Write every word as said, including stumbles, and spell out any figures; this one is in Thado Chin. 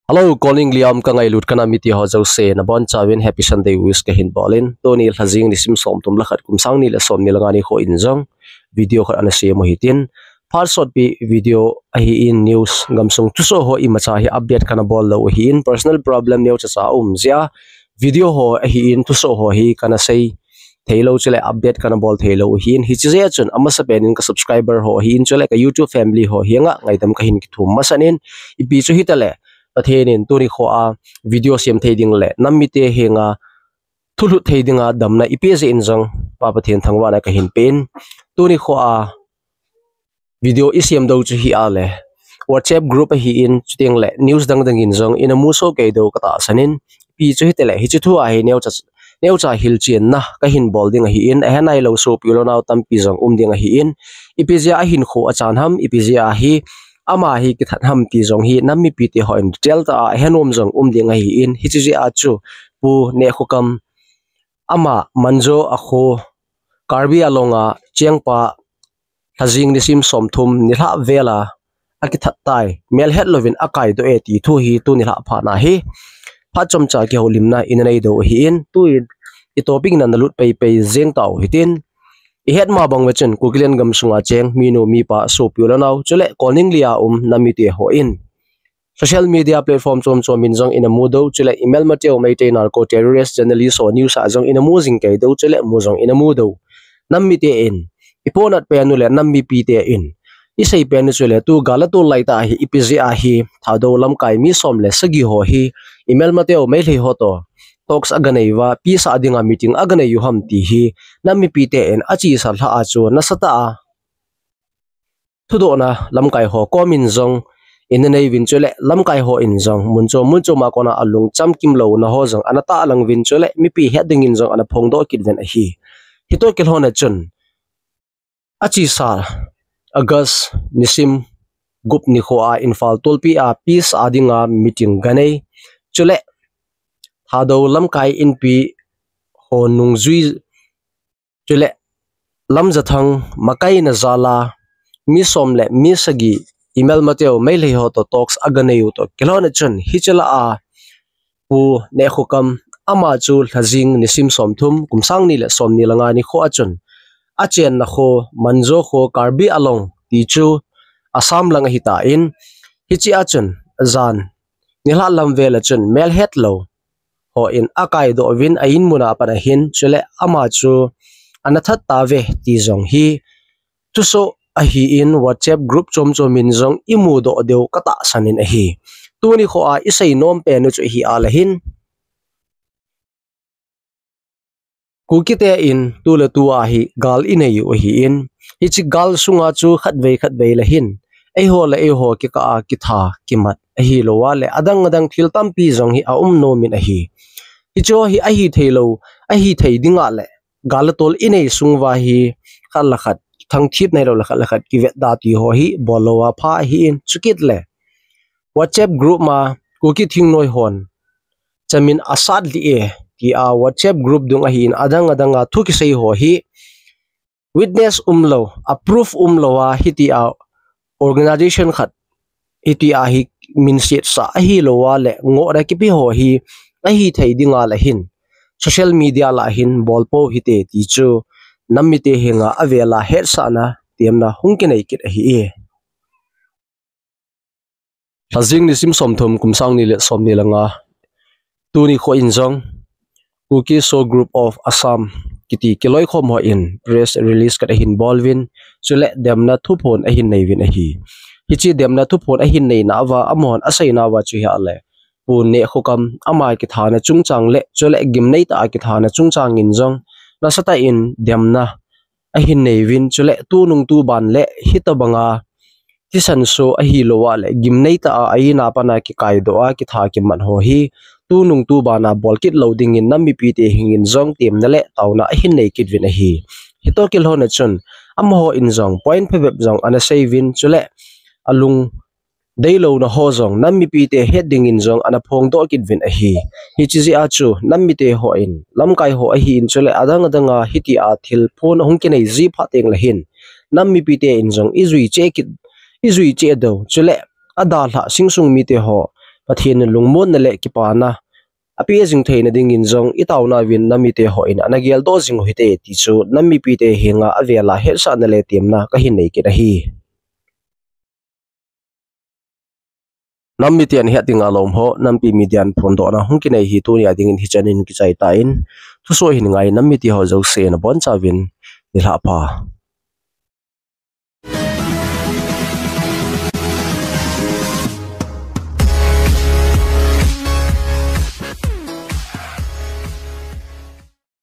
Hello, Kolning Liam ka ngailut ka nam mite ho jouse, nabonchauvin Happy Sunday wish kahin bolin. Tuni Lhajing nisim somthum le khat, kum sang ni le somni le nga nikho in jong video khat ana sem u hitin. Phat sotpi video ahin, news gamsung thusoh ho imacha hi update kana bol lou ahin, personal problem neocha cha um jeh a video ho ahin, thusoh ho hi kana sei theilou chule update kana bol theilou ahin. Hiche jeh a chun amasapen in ka subscriber ho ahin chule ka YouTube family ho henga ngaidam kahin kithum masan in, ipi chu hitale, Pathen in tuni kho a video sem thei ding le nam mite henga thulhut thei dinga damna eipeh jeh in jong Pa Pathen thangvahna kahin pen. Tuni kho a video isem diu chu hi ale, WhatsApp group ahin, chuteng le news dang dang in jong ina musoh kei diu katahsan in, ipi chu hitale, hiche thu a hi neocha, neocha hilchenna kahin bol ding ahin, ahe nailou sopi u le nao tampi jong um ding ahin, ipi jeh a hinkho achan ham, ipi jeh a hi ama hi kithat ham ti jong hi nam mipite ho in detail tah a ahe nom jong um ding ahin, hiche jeh a chu Pu Nehkhokam, ama Manjo a kho, Karbi Anglong a chengpa, Lhajing nisim somthum nilhah vel a akithat tai, melhet louvin akaidoh e ti thu hi tuni lhah phat na hi phat chomcha kihoulimna ina nei diu ahin, tuin i topic na nalut pei pei jeng tau hitin. Ihet ma bang uva chun Kukiland gamsunga cheng minu mipa sopi u le nao chule Kolning Liam a um nam mite ho in social media platform chom chom in jong ina mu diu chule i melmateu Meitei narco terrorist journalist ho news a jong ina mu jing kei diu chule mu jong ina mu diu. Nam mite in, i ponat pen u le nam mipite in, i sei pen u chule tu gal a tol lai tah hi ipi jeh a hi Thadou lamkai mi som le sagi ho hi i melmateu Meitei ho toh talks aga nei uva, peace a dinga meeting aga nei u ham ti hi nam mipite in achesa lhah a chu nasatah a thudohna lamkai ho kom in jong ina nei uvin chule lamkai ho in jong mun chom mun chom a kona alung chamkim louna ho jong ana tahlang uvin chule mipi het ding in jong ana phongdoh kit uvin ahi. Hitoh kilhon a chun achesa August nisim gup nikho a Imphal tolpi a peace a dinga meeting ga nei, chule Thadou lamkai inpi ho nungjui chule Lamjathang makaina jal a mi som le mi sagi i melmateu Meitei ho toh talks aga nei u toh kilhon a chun hiche lah a Pu Nehkhokam, ama chu Lhajing nisim somthum, kum sang ni le somni le nga nikho a chun achenna kho Manjo kho Karbi Anglong ti chu Assam lang ahitan, hiche a chun jan nilhah lam vel a chun melhet lou ho in akaidoh uvin a in mun a pat ahin, chule ama chu ana that tauve ti jong hi thusoh ahin, WhatsApp group chom chom in jong i mudoh diu katahsan in ahi. Tuni kho a i sei nom pen u chu hi ale hin, Kukite in tu le tu a hi gal i nei u ahin, hiche gal sunga chu khatvei khatvei le hin eiho le eiho kikah a kitha kimat ahilou a le adang adang thil tampi jong hi a um nom in ahi. Hiche ho hi ahi thei lou, ahi thei ding a le gal a tol i nei sung uva hi khat le khat thangthip nailou le khat le khat kivetda ti ho hi bol lou a pha ahin, chukit le WhatsApp group ma Kuki thingnoi hon chamin asat lih e ti a WhatsApp group dung ahin, adang adang a thu kisei ho hi witness umlou, a proof umlou a hiti a organization khat hiti a hi minset sah ahilou a le ngohna kipe ho hi ahi thei ding a le hin social media lah hin bol pou hite ti chu nam mite henga avel a hetsahna temna hung kinei kit ahi e. Lhajing nisim somthum, kum sang ni le somni le nga, tuni kho in jong Kuki So Group of Assam kiti kiloikhom ho in press release khat ahin bol uvin, chule demna thuphon ahin nei uvin ahi. Hiche demna thuphon ahin neina uva amahon aseina uva chu hi ale, Pu Nehkhokam ama kithana chungchang le chule gimnei tah a kithana chungchang in jong nasatah in demna ahin nei uvin, chule tunung tuban le hitobanga thisan so ahilou a le gimnei tah a a in a pat a kikaidoh a kitha kimat ho hi tunung tuban a bol kit lou dingin nam mipite hengin jong temna le taona ahin nei kit uvin ahi. Hitoh kilhon a chun amaho in jong point phabep jong ana sei uvin, chule alung deilouna ho jong nam mipite het dingin jong ana phongdoh kit uvin ahi. Hiche jeh a chu nam mite ho in, lamkai ho ahin, chule adang adang a hiti a thilphon ahung kinei ji phat teng le hin nam mipite in jong i jui cheh kit, i jui cheh diu, chule adalhah singsung mite ho Pathen in lungmonna le kipana apeh jing theina dingin jong itaona uvin nam mite hon ana geldoh jing u hite ti chu nam mipite henga avel a hetsahna le temna kahin nei kit ahi. Nam miten het dinga lom ho, Nampi Media in phondohna hung kinei hi tunia dingin hichan in kichai tan, thusoh hin ngai nam mite ho jouse nabonchauvin nilhah pha.